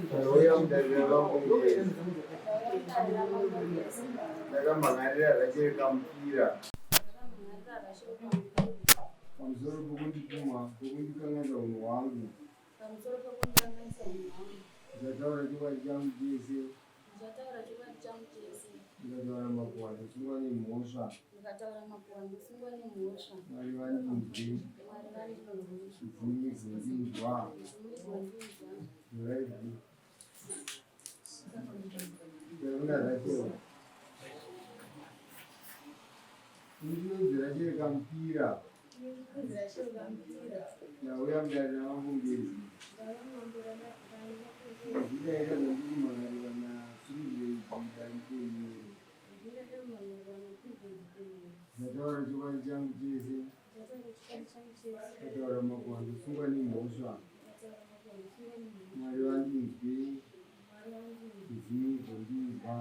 Ndauya mudare ramambo Ngezi. Ndakamhan'arira Rachel Kamupira pamusoro pokundipumha pokundikanganisa unhu hwangu. Ndichataura chokwadi changu chese. Ndichataura chokwadi changu chese. Ndikataura makuhwa ndosungwa nemhosva. Ndikataura makuhwa ndosungwa nemhosva. Mwari vandinzwe. Mwari vandinzwe. Ndimi gondinzwa. Ndimi gondinzwa. Right. Ndakuna Rachel. Ndinonzi Rachel Kamupira. Ndauya mudare ramambo Ngezi. Zvidaira zvandiri kumhan'arirwa naPrivilege Darikenyere. Ndataura chokwadi changu chese. Ndataura makuhwa ndosungwa nemhosva. Mwari vandinzwe. Ndimi gondinzwa.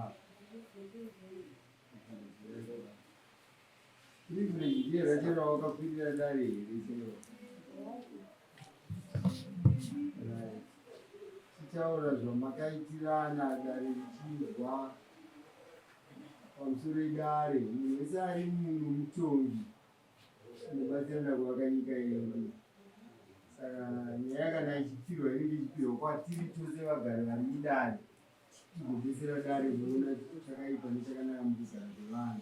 Privilege ndiye Rachel wakakwirira dare here chaiwo? Right. Tichaura zvamakaitirana dare richinzwa pamusoro edare. Munhu wese ari muno mutongi tinobatsirana kuvaka nyika yedu. Saka nyaya kana ichipirwa inenge ichipirwa kwatiri tose vagari vari mudare tigobetsera dare kuona chakaipa nechakanaka mukugara kwevanhu.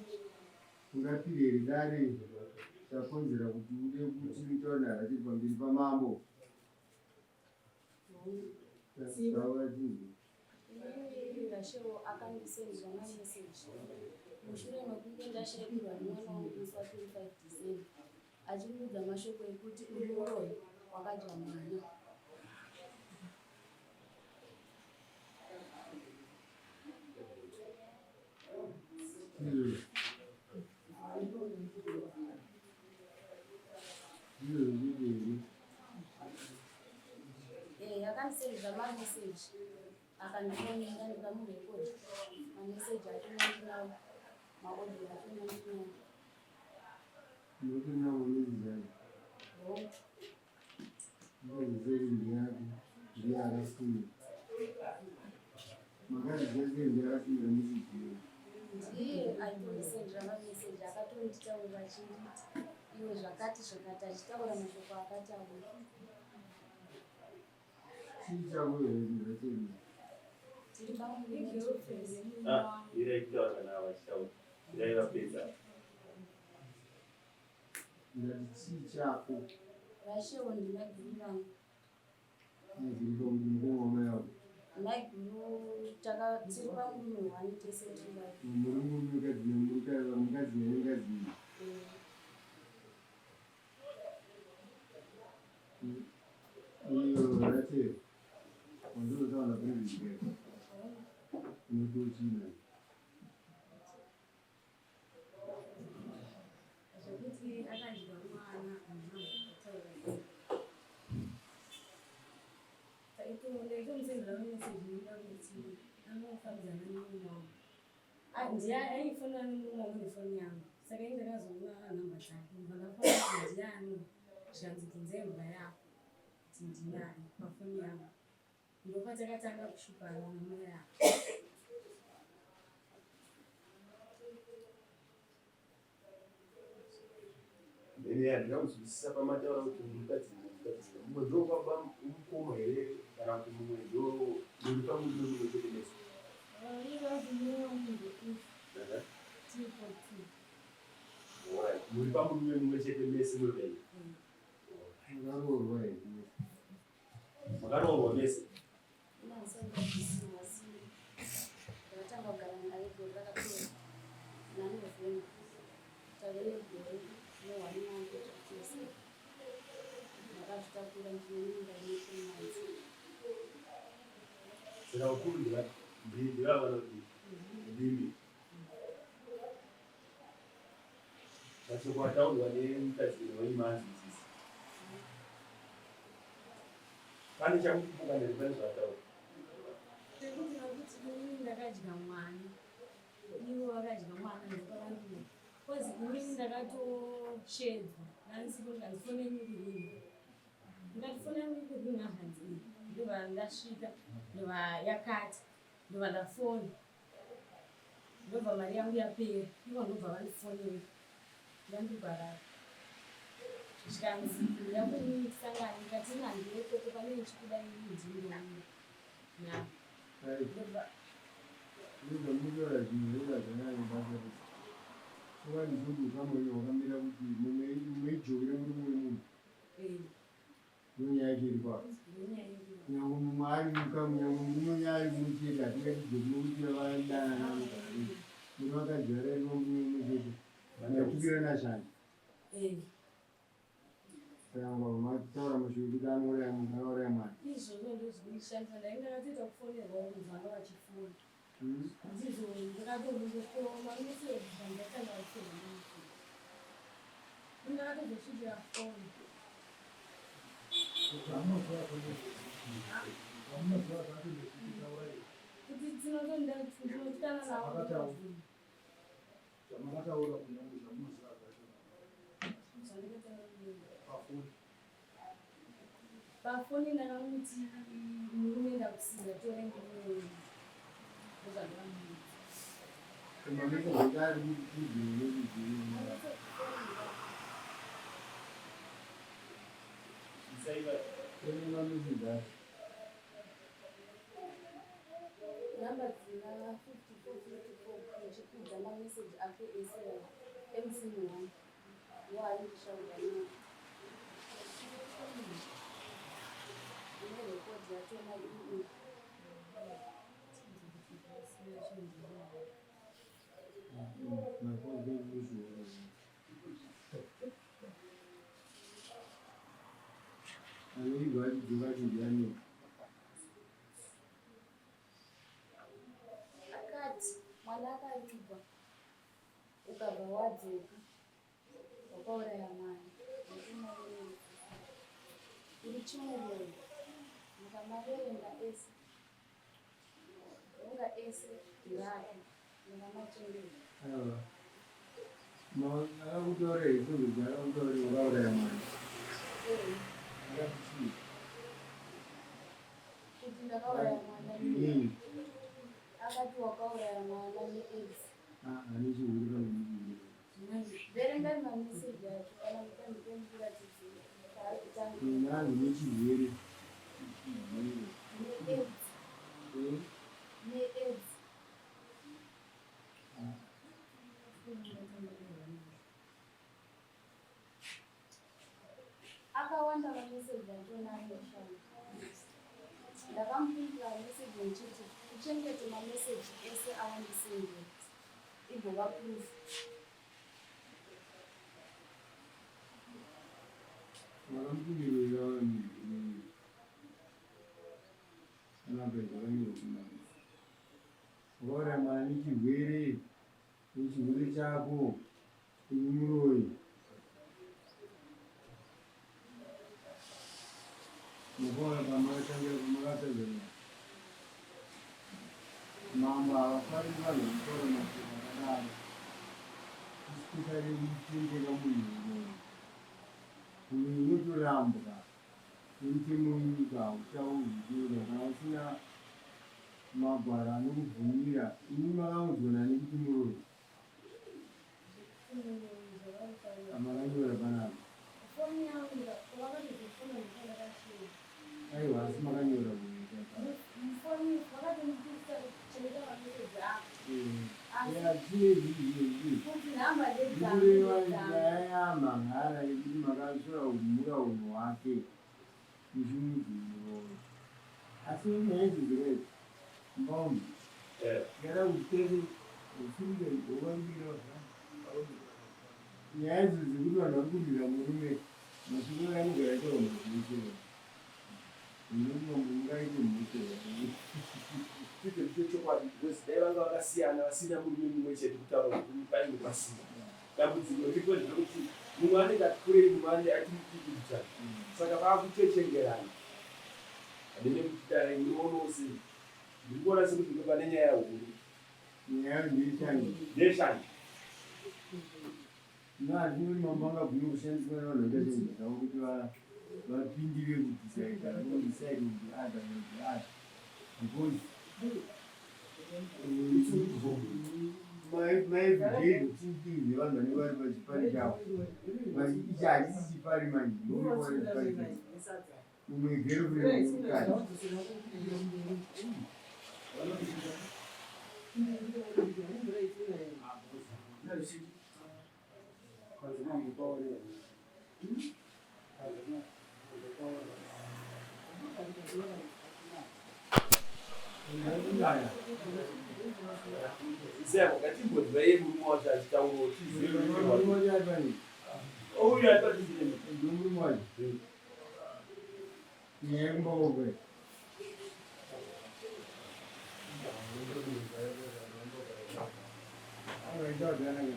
Ungapire here dare chakonzera kuti ude kuti utaure naRachel pamberi pamambo? Taura tinzwe. Inini Rachel akandisendera mameseji mushure mekunge ndashaikirwa nemwana wangu musi wa 25 December achindiudza mashoko ekuti uri muroyi wakadya mwana. Akandisendera mameseji akandifonera ndikamurekodha mameseji acho ndinawo maaudio acho ndinawo. Ndinotonawo mameseji acho. Makazviziva ndiyake ndiye akasimira. Makazviziva sei ndiye akasimira message iyoyo? Ndiye aitondisendera mameseji akatonditaurira achinditi iwe zvakati zvakati achitaura mashoko akataura. Chii chako here ndachema? Tiri pamwe. Ah, irai kutaura navo vachitaura. Irai vapedza. Ndati chii chako? Vashewo ndimaiguru vangu. Maiguru kuti mukoma wamai vako? Maiguru tiri pamurume one tese tiri vaviri. Muri murume mukadzi nemukadzi nemukadzi. Iyo Rachel, wandinotaura president unotochina. Zvekuti akadya mwana handina ndaitomusendera mameseji nekuda kuti anofambidzana nemurume wangu. Ndiye aifonera nemurume wangu nefoni yangu saka ini ndakazoona nhamba dzake ndibva ndafona kuti ndiani zvikanzi bvunza imbwa yako kuti ndinani pafoni yangu ndopatakatanga kushupana namai avo. Ini handina kunzwisisa pamataura kuti mukadzi mukadzi mumwe ndokwaba mukoma here kana kuti mumwe ndo muri pamurume mumwe chete mese? Alright, muri pamurume mumwe chete mese muri vairi. Makaroorwa here? Makaroorwa mese? Ndakatanga kugara naye gore rakapera muna November tave negore neone month tese. Ndakazvitakura ndine mimba ine 3 months. Saka vakuru ndivava vanoti ndimi. Mashoko ataurwa nemukadzi wenyu maanzwisisa. Pane chakukupuka here pane zvataura? Sekuti vakuti inini ndakadya mwana, ivo vakadya mwana ndopavandiwa. Kozi inini ndakatoshedzwa ndandisipo ndikanzi fonai muri rini. Ndikati fonai muri kurini hanzi iyi. Ndobva ndasvika ndobva yakati ndobva ndafona ndobva mari yangu yapera ivo ndobva vandifonera ndandibharara zvikanzi yakunini tisangane ndikati ini handire koko pane ndichikuda ini ndinouya ndobva Ndozvamunotaura zvinhu zvezvazvanyanya basa rese. Chokwadi choti ukama uyu wakamira kuti mumwe mumwe ijowira murume wemunhu. Ndonyaya yacho iri kwapo. Nyangwe mumwe ari mukamu nyangwe murume uya ari mumwe chete hatingati joki nokuti vadanana kana dii. Murume vakadzvara iri murume mumwe chete. Vanotukirana shanje. Saka mataura mashoko ekuti anouraya munhu akauraya mwana. Izvozvo ndozvinoshandisa ndainge ndakatoita kufonerwa kunzi vanga vachifona. Ndizvo ndakatozongofona mameseji ndatanga kufona. Ndakatozosvikira foni. Kuti ndinotyana navo. Zvamakataura kunyange zvamunoziva zvacho pafoni. Pafoni ndakamuti murume ndakusiya tore murume wenyu. Ndozvandakamuudza. Nhamba dzina 54 54 muchikwidza mameseji ake ese emusimu wangu ndoaindishaura nawo. Ine rekodhi yachona iri Anoigwa achidzoka achidya Akati mwana akavigwa ukabva wadzoka wakauraya mwana uri chimuroyi mukamaverenga ese unga ese ngapi mukamachengeta. Akakutaurira here akakutaurira wakauraya mwana? Akati chii? Kuti ndakauraya mwana Nei? Akati wakauraya mwana neAIDS. Ah, ane chihuri pamwe nechihuri. Verengai mameseji acho kana mutandipe ndikuratidzei paari kutanga. Nanzi nechirwere. Chirwere. NeAIDS. Eh? NeAIDS. Akawanda mameseji achona anoshanda. Ndakamupindura meseji ndichiti uchengete mameseji ese awandisendera igova proof. Makamupindurira anapa zvakanyorwa kunanzi. Wakauraya mwana nechirwere, nechirwere chako, uri muroyi. Mukaona pamakatangira pamakatadzana. Mambo havafariri vanhu vanotaura mashoko akadaro. Especially kuchengeta munhu muroyi. Munhu unotorambwa nemutemo wenyika hauchauzvitora kana usina magwaro anokubvumira. Imi makaudzwa nani kuti muroyi? Makanyora panapa. Foni yangu vakatozofona ndakashira. Aiwa asi makanyora Mufoni vakatondipisa kuchengeta mameseji ako. Kuti nhamba Ndikureva ndedzangu. nyaya yamhangara yekuti makasvora kumhura unhu hwake muchimudzi muroyi. Asi nyaya idzi dzakaita mbombi tikada kuti usunge wovambira nyaya idzi dzekuti vanhu vari kurwira murume mashoko anogara aitaura muzviitiro munoti mambo mungaite mhosva Tiite ndicho chokwadi because dai vanga vakasiyana vasina murume mumwe chete kutaura kuti painge pasina. Dambudziko riripo nderekuti mumwe anenge ati kurei mumwe anenge ati mudiki mbichana. Saka vakuchechengerana. Handine kuti dare ndinoonawo sei. Ndiri kuona sekuti ndo pane nyaya huru. Nyaya ndeyeshanje. Ndeyeshanje. No, handinoti mambo angabvume kushandiswa nevanhu vakaita chinhu zvavo kuti va Vapindire kudecide, decide on the other on the other because my everyday routine things yevanhu vanenge vari pachipari chavo, but ichi hachisi chipari manje. Ndokuona mumwe girlfriend mukadzi. Siyabo ngatimbonzwa iye murume wacho achitaura tizive. Murume wacho ari pani? Uyu ari padhuze. Ndomurume wacho. Nyaya yekumba kwako. Akaita zvakanaka.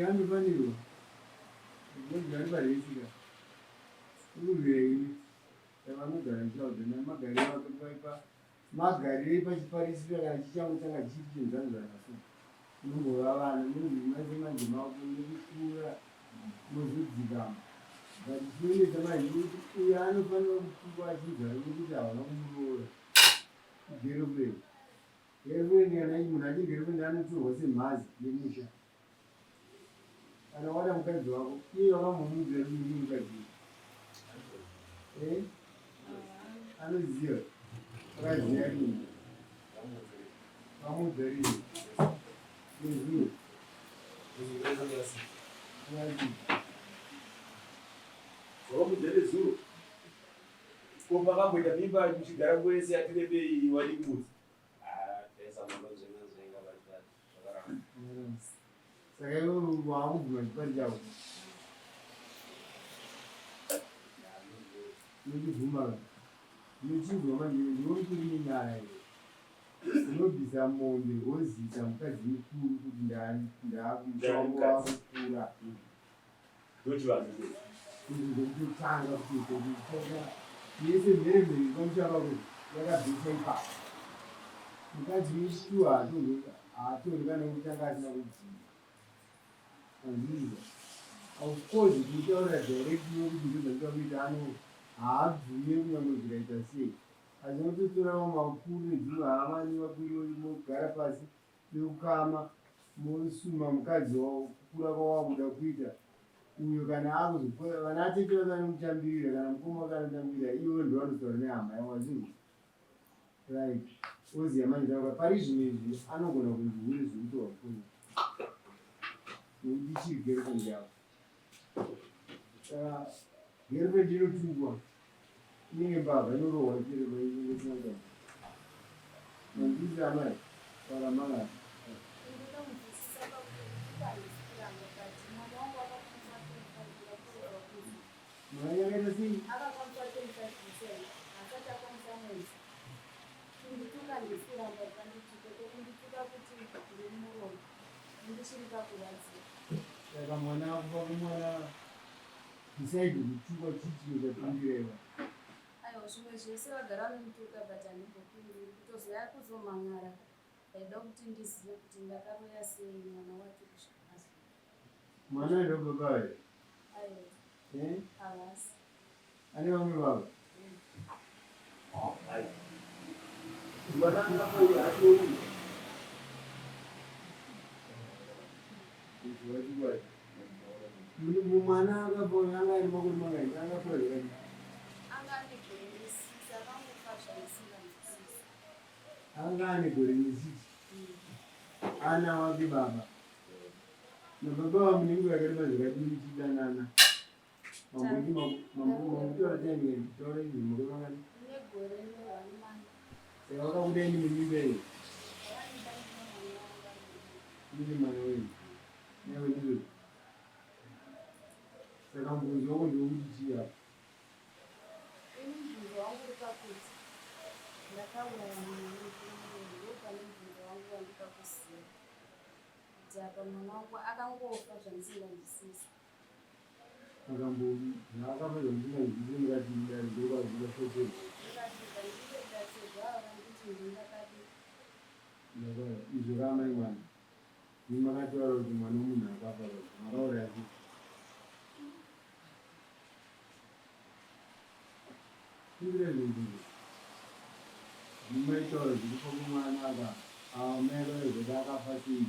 Anofanirwa because ari paresika ukurwira ini. Saka vanogara ndichaudza namagariro akaipa, magariro epachiparisiro kana chichangotanga chiri chinhu zvanozvanaso unombova vana munonzi manje manje nekukura mozodzikama, but chinoita manje kuti uyo anofanira kutukwa achinzwaro nekuti hauna kumuroora girlfriend. Girlfriend, kana munhu achi girlfriend anotorwa semhazi yemusha. Kana wada mukadzi wako, iye wakambomuudza kuti ndiri mukadzi? Eh? Anoziva? Akaziva rini? Vamuudza rini? Nezuro? Akati Wakamudza zuro ko pakamboita mimba muchigara nguva yese yatirebei wadimudza? Saka iwe waakubvuma chipari chako, unochibvuma, unochinzwa manje. Ndiwe mutori nenyaya iyo. Unobvisa mombe, wozisa mukadzi mukuru kuti ndaakumusha wangu wakukura. Ndochivanhu. Kuti ndokutotanga kuita kuti yese mheremhere pamusha pako yakabvisa ipapo. Mukadzi mukuru haatorwi kana kutanga asina kubvuma. Anzviza, of course kutaura direct yokuti ndozvandinoda kuita, ano haabvume kunyange zvikaita sei, asi unototora vamwe vakuru nedzimwe hama nevakuru, mogara pasi nekukama, mosuma mukadzi wavo kukura kwawakuda kuita uyo. Kana akuzopora, vana atete vake vanomutambirira, kana mukoma wake anotambirira, ivo ndo vanotaura nehama yavo vazvinhu, right? Oziva manje taura pari zvino izvi anogona kunzi hure zvekutorwa pfuma nekuti ichiri girlfriend yavo. Saka girlfriend inotungwa inenge mbavha, inorohwa chero painenge. Manzwisisa amai? Taura mangani. Ndoda kunzwisisa pakuti handisi kuramba, but mwana wangu akakwanisa 25 kuti Mwana yakaita sei? Akakwanisa 25%, asati akwanisa mwedzi. Kundituka handisi kuramba, pandituke kokundituka kuti ndiri muroyi, ndichiri pakurwadziwa. Saka mwana akufa kumwana, beside kutukwa, chii chinochapindira iwa? Aiwa, zvimwe zvese vagara vanomutuka, but handimbopinduri. Kutozoya kuzomhan'ara, ndaida kuti ndizive kuti ndakaroya sei mwana wacho kusvika azo Mwana ndo baba here? Aiwa. Eh? Havasi. Ane vamwe baba? Mwana akafa uyu haatouri. Mwana akafa anga ari makore mangani? Akafa zvakadii? Anga ane gore ne6, akangofa zvandisinganzwisisi. Anga ane gore ne6, ana wake baba nababa vamunenge vakareba zvakadii muchidanana? Mamboti mambotaura time, taura izvi, makore mangani? Negore ne1 month. Saka vakabuda ini mumimba iyi? Vakanida ndine mwana wangu ari Mune mwana wenyu newe, ndizvo? Saka mubvunzo wako ndewekuti chii apa? Ini mubvunzo wangu uri pakuti ndakauraya mwana, ndo pane mubvunzo wangu wandika kuziva kuti apa mwana wangu akangofa zvandisinganzwisisi. Akambo akafa zvamusinganzwisisi, mukati dare ndokazvikashokera. Ndikasvika ndike ndatsegwa, vakanditi ndindakadi. Izvo ramai mwana imi makataura kuti mwana wemunhu akafa, makauraya sei? Kumbira zvinhu zvimaitaura zviri pakumwana aka ava mai vaizoda akafa sei.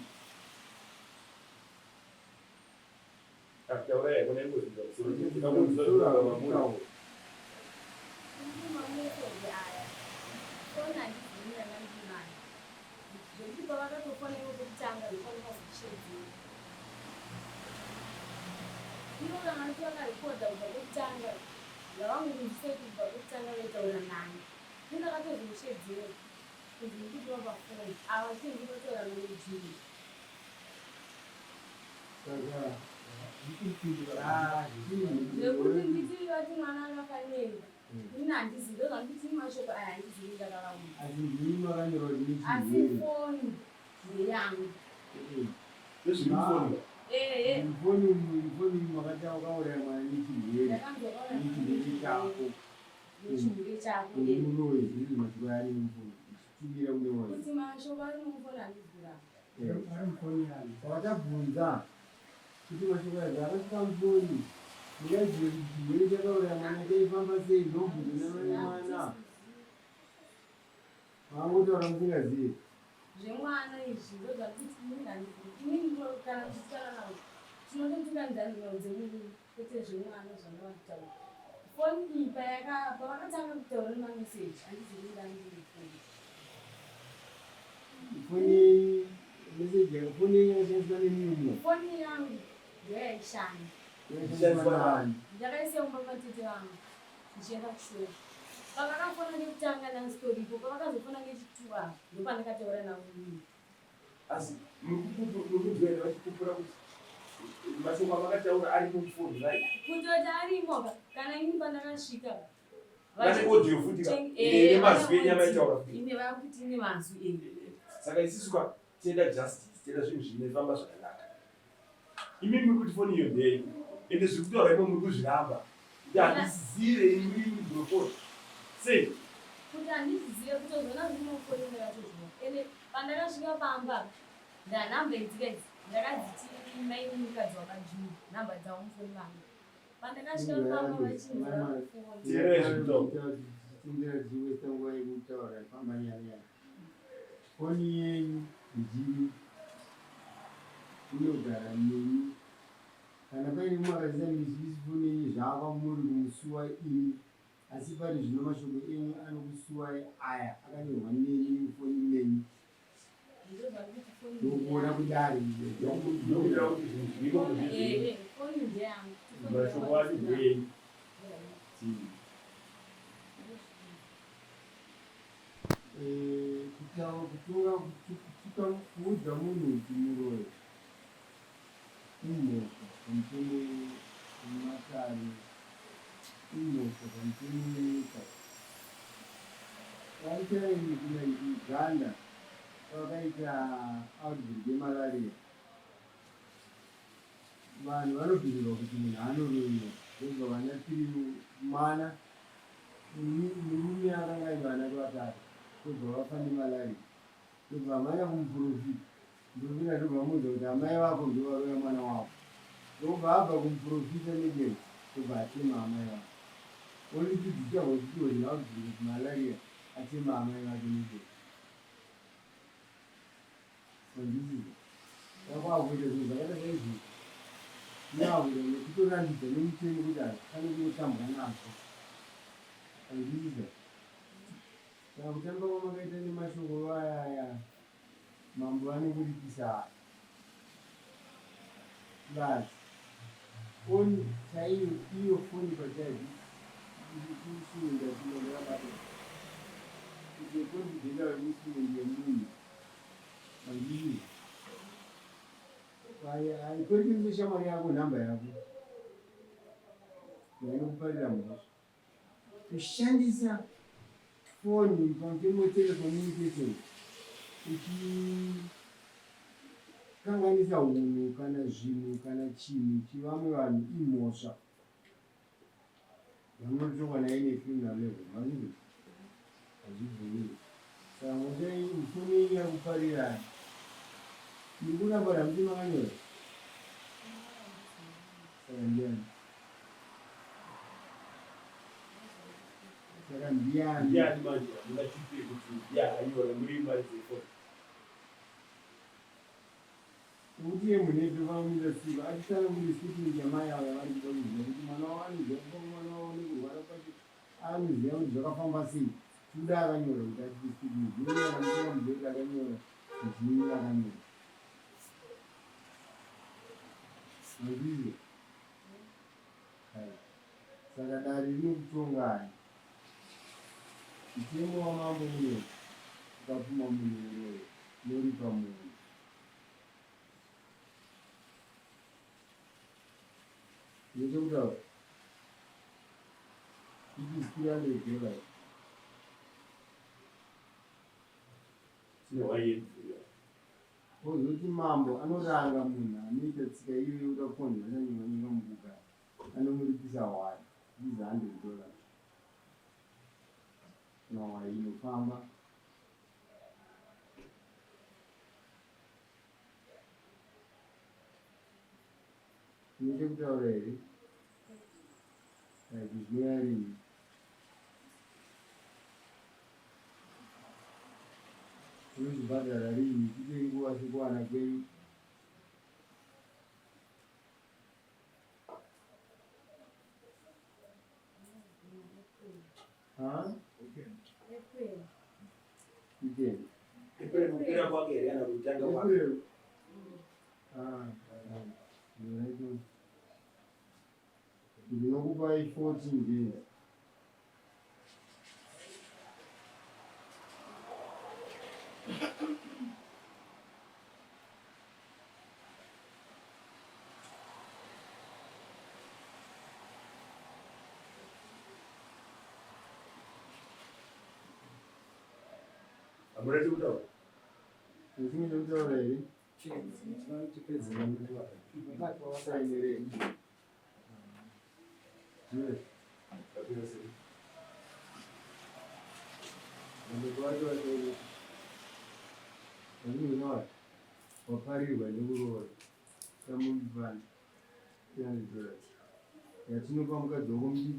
Akutaura yakona ingozvinza musoro. Ndikakunzwa zvinotaura mamuri. Mameseji aya foni handizivi ndandandinayo zvekuti pavakatofona ivo pekutanga ndopandakazosheedzera ivo kana vati vakarekodha kubva kwekutanga ngavangonzwise kuti kubva kwekutanga vaitaura nani ini ndakatozomushedzera kunzi ndikudiwa pafoni ava chinzi vataura namujini. Zvekuti nditi vati mwana akafa nei ini handizivi ndozvanditi mashoko aya handizivi ndakavaudza. Asi ndimi makanyorwa kuti Asi nechirwere. foni ndeyangu. Nezviri mufoni. Ehe. Mufoni mufoni makati wakauraya mwana nechirwere. Ndakanzwa Nechirwere chako. Nechihure chako. Eh. Umuroyi zviri mashoko ari mufoni. Uchitumira kune wanhu. Kuti mashoko ari mufoni handiziramba. Ari mufoni yani. Wakabvunza kuti mashoko aya akasvika mufoni. Mungazive kuti chirwere chakauraya mwana chaifamba sei ndobvunza namai mwana. Mangotaura musingazivi. Zvemwana izvi ndozvakuti inini handizivi inini kana ndichitaura navo tinototunganidzana nhau dzemurume kwete zvemwana zvandava kutaura. Foni iyi pavakatanga kutaura nemameseji handizivi ndandiri foni. Foni meseji foni yenyu yakashandiswa nemumwe. Foni yangu ndoyaishanda. Yakashandiswa nani? Ndakaisa mumba matete vangu ndichienda kushora. Pavakafona nekutanga ndandisitoripo, pavakazofona ngechitu ava ndopandakataura navo inini. Asi muri kunzwa here vachipupura kuti mashoko amakataura arimo mufoni, right? Kutoti arimo ka kana ini pandakasvika. Vane audio futi ka? Nemazwi enyu amaitaura futi. Ine vakuti ine mazwi e. Saka isusu ka tenda justice, tenda zvinhu zvinofamba zvakanaka. Imi muri kuti foni iyo ndeyenyu. Ende zviri kutaura imo muri kuzviramba. Kuti handisizive ini muri mufoni. Sei? Kuti handizive kutozoona zviri mufoni ndakatozviona. Ende pandakasvika pamba ndanhamba idzi idzi ndakadziti mai mukadzi waKajuru nhamba dzavo mufoni vangu. Pandakasvika pamba vachinzwa foni. Teererai zviri kutaura. Tindira dziwesta nguva yekutaura famba nyaya. Foni yenyu ndimi inogara nemi. Kana paine mumwe akazisa mizivisi foni yenyu zvava muri kumusuwa imi. Asi pari zvino mashoko enyu anokusuwai aya akanyorwa nemi mufoni menyu. Ndozvakuti foni Ndokuona kudari. Ndokuita kuti zvinhu zviriko ndezvenyu. Ehe, foni ndeyangu. Mashoko acho ndeyenyu. Kutaura kutonga kutuka kuudza munhu kuti muroyi imhosva pamutemo wematare, imhosva pamutemo wenyika. Vaita kuna Uganda vakaita outbreak yemalaria, vanhu vanobhirirwa kuti munhu anoroyiwa ndobva vana tiri mana murume akanga aine vana vatatu ndobva vafa nemalaria, ndobva vamhanya kumuprofita. Muprofita ndobva amuudza kuti amai vako ndovaroya mwana wako. Ndobva abva kumuprofita nedemo ndobva atema amai vako. Only to discover kuti it was an outbreak of malaria atema amai vake nedemo. Handisiza yakwakuita zvinhu zvakaita saizvozvo nyakuita nekutorambidza nemutemo kuti hazvifaniri kungotambwa nazvo. Handisiza saka kutamba kwamakaita nemashoko ayaya mambo vanongoripisa plus foni chaiyo iyo foni pachayo instrument yatino ndakabata is a confidential instrument yemunhu. Handii haikwerekese shamwari yako nhamba yako yainokuparira mhosva. Kushandisa foni pamutemo wetelecommunication uchikanganisa hunhu kana zvinhu kana chinhu chevamwe vanhu imhosva yamunotongwa nayo necriminal level. Mazvizvo hazvibvumirwi. Saka mhosva iyi foni yenyu yakuparirai muri kuramba ramuti makanyora saka ndiani? Saka ndiani? Ndiani manje mungatipe kuti ndiye akanyora muri mari dzefoni? Kuti iye munete vanoita siva achitanga muri statement yamai ava yavari kuda kuziva kuti mwana wavo anoziva kufa mwana wavo nekurwara kwacho anoziva kuti zvakafamba sei. Tikuda akanyora kuti atipe statement. Zvino kana musingamuziva kuti akanyora ndini akanyora. Mazviziva? Saka dare rinokutongai. Mutemo wamambo unoti ukapuma munhu uroyi unoripa munhu. Ndechekutaura. It is $300. Tine waiyedzera. Kozoti mambo anoranga munhu anoita tsika iyoyo yekuda kukonzeresa nyonga nyonga mukugara anomuripisa hwai which is $100 kana hwai inofamba. Tine chekutaura here? Right, zvinouya rini? Tinozvibhadhara rini? Tipe nguva sekuwana kwenyu. Ha? April. Weekend. April kupera kwake here kana kutanga kwake? April. Ah, right. Ndinokupai 14 days. Hamuna chekutaura? Chimwe chekutaura here? Sainirei. Yes. Tapera sei? Mashoko acho acho azvinozva waparirwa nekuroora tamubvana $300 yatinopa mukadzi wako mudiki.